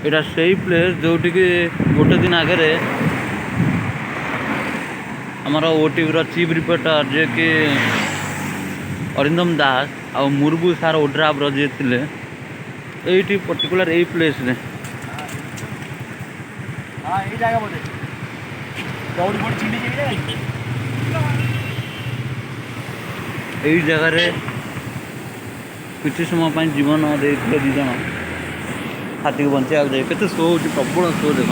ଏଇଟା ସେଇ ପ୍ଲେସ୍ ଯେଉଁଠିକି ଗୋଟେ ଦିନ ଆଗରେ ଆମର ଓଟିଭିର ଚିଫ୍ ରିପୋର୍ଟର ଯିଏକି ଅରିନ୍ଦମ ଦାସ ଆଉ ମୁର୍ଗୁ ସାର୍ ଓଡ୍ରାଫର ଯିଏ ଥିଲେ, ଏଇଠି ପର୍ଟିକୁଲାର ଏଇ ପ୍ଲେସ୍ରେ। ହଁ, ଏଇ ଜାଗା ବୋଧେ ଦୌଡ଼ି ଫୋଡ଼ି ଛିଣ୍ଡିଛି ଏଇ ଜାଗା। ଏଇ ଜାଗାରେ କିଛି ସମୟ ପାଇଁ ଜୀବନ ଦେଇଥିଲେ ଦୁଇ ଜଣ ହାତୀକୁ ବଞ୍ଚେଇବାକୁ ଯାଇ। କେତେ ଶୋ ହେଉଛି, ପ୍ରବଳ ଶୋ ଦେଖ।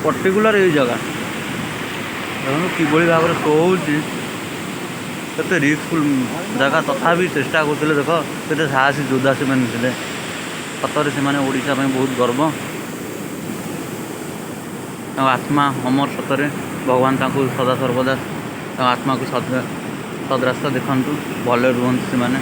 ପର୍ଟିକୁଲାର ଏଇ ଜାଗା ଦେଖନ୍ତୁ କିଭଳି ଭାବରେ ଶୋ ହେଉଛି, କେତେ ରିସ୍କଫୁଲ୍ ଜାଗା, ତଥାପି ଚେଷ୍ଟା କରୁଥିଲେ। ଦେଖ କେତେ ସାହସୀ ଯୋଦ୍ଧା ସେମାନେ ଥିଲେ। ସତରେ ସେମାନେ ଓଡ଼ିଶା ପାଇଁ ବହୁତ ଗର୍ବ। ତାଙ୍କ ଆତ୍ମା ଅମର ସତରେ। ଭଗବାନ ତାଙ୍କୁ ସଦା ସର୍ବଦା ତାଙ୍କ ଆତ୍ମାକୁ ସଦରାସ୍ତା ଦେଖାନ୍ତୁ, ଭଲରେ ରୁହନ୍ତୁ ସେମାନେ।